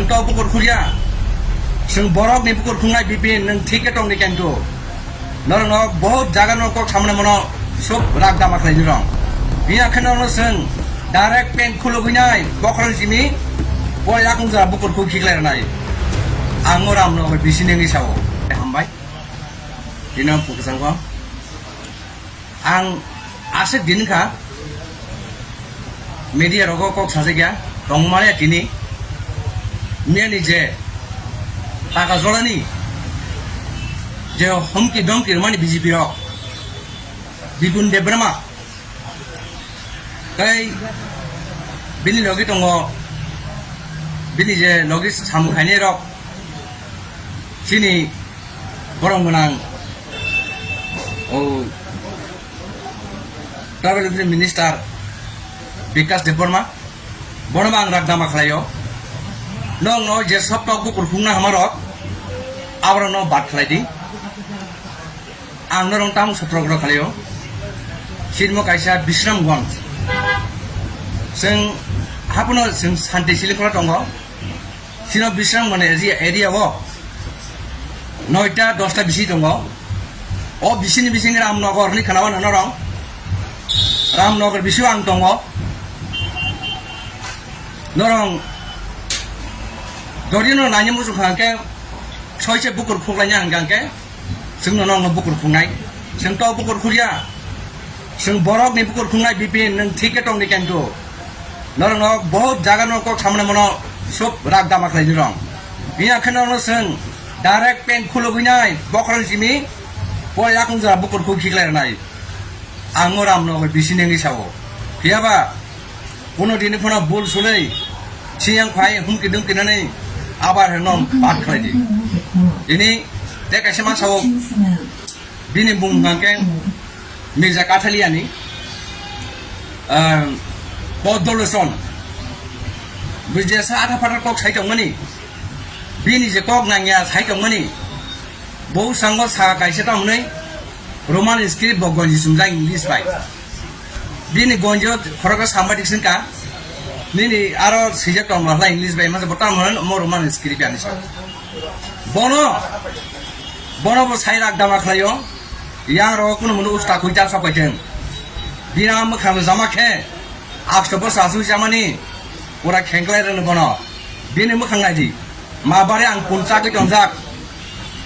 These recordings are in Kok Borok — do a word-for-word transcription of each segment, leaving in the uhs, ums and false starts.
To bukur khulya. Chwng borok ni bukur khungnai bipin nwng thik khe tong di kento. Norok no bahut jaga no kok samne mono sub rak dama khlai di rong. Biya khe norok no chwng direct pen khulugwi nai bokhorok simi pore yakung jora bukur khuk khiklai rwnai. Ang o ram no bisi nengwi sao. Hambai. Dinam pukisang ko. Ang aswk din kha, media rogo kok sajakya, tongmani tini, miyani je taka jorani je homki domki rwmani B J P rok, Bipin Debbarma, tei bini logi tongo, bini je logi samung khainai rok, chini borok gwnang, o, Tribal Welfare Minister Bikash Debbarma, bono ang rak dama khlaio. Nokno je soptok bukur khungna hamarok, aborokno bad khlai di. Ang norok tamo sotro khlaio. Sirmo kaisa Bisramganj. Chwng hapono chwng santi silikora tongo. Sino Bisramganj area, area o noita dosta bisi tongo. O bisini bising Ramnagar ni khana wana norong. Ramnagar bisio ang tongo. Norong jodi no nanya muchung kha hwnkhe soise bukur khuklaina hwnkha hwnkhe. Chwngno nokno bukur khungnai. Chwng to bukur khulya. Chwng borokni bukur khungnai bipin nwng thik khe tongdi kento. Norokno bahut jaga no kok samne mono sub rak dama khlai di rong. Biya khe norokno chwng direct pen khulugwi nai bokhorok simi pore yakung jora bukur khuk khiklai rwnai. Ang o Ramnagar bisi nengwi sao. Phiyaba, kuno dini phano bul sulei, siyang phai humki dumki nani, abar heno bad khlai di. Ini, te kaisa ma sao, bini bung hwnkha khe Mirza Kathaliani, ah, Podoloson. Bui jesa atha phatar kok sai tongmani, bini je kok nangya sai tongmani, bo sango sa kaisa tongmani, Roman script bo gonji sumjak English bai. Bini gonjo khoroksa sambadik singka. Nini aro sijak tong mahla English bai masa bo tamo mo Roman script ani sa. Bono, bono bo sai rak dama khlaio. Yang ro kuno munu usta kuita sa paiteng. Bina mwkhang jama khe. Aksto bo sasu jamani. Pura khengklai rwno bono. Bini mwkhang naidi. Ma bare ang punchagwi tongjak.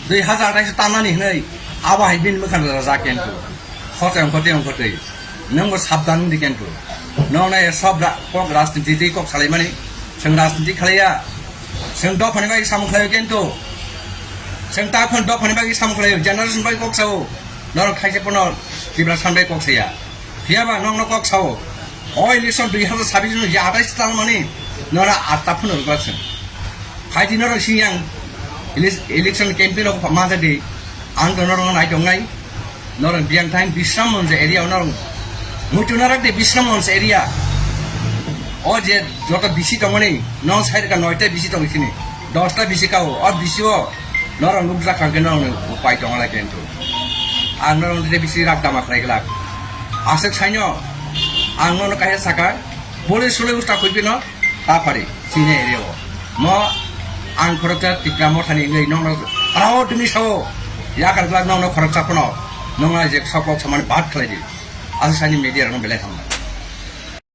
Dui hazar taisa tanani hinui. Abo hai bini mwkhang rajak kento. Khote ongkhote ongkhotwi. Nwng bo sabdan wngdi kento. Nwng nai sob ra-, kok rajniti tei kok salaimani. Chwng rajniti khlaiya. Chwng dophani bai samung khlaio kento. Chwng takhon dophani bai samung khlaio. Generation bai kok sao. Norok khaisa pono Tiprasa bai kok saya. Phiyaba nokno kok sao. O election dui hazar sabis no je atais tal mani nora atta phun rwgwlak se. Phaidi norok siyang ele-, election campaign rok manjak di. Ang to norok nai tongnai. Norok biyang time Bisramganj area norok muitu narak de Bisramganj area. O je joto bisi tongmani non sai ka noita bisi tong sini. Dosta bisi kao. O bisi o Norok nukjak kha khe norokni upai tong lai khe hintu. Ang norokni tei bisi rak dama khlai glak. Aswk saino ang nono kaisa saka, bole sule usta khuipino ta phari sini area o. Mo ang khoroksa Tipra Mothani wngwi nokno rao tumi sao yakar glak nokno khoroksa phano nokna je sok kok samani bat khlai di. Aswk saini media rokno belai hambai.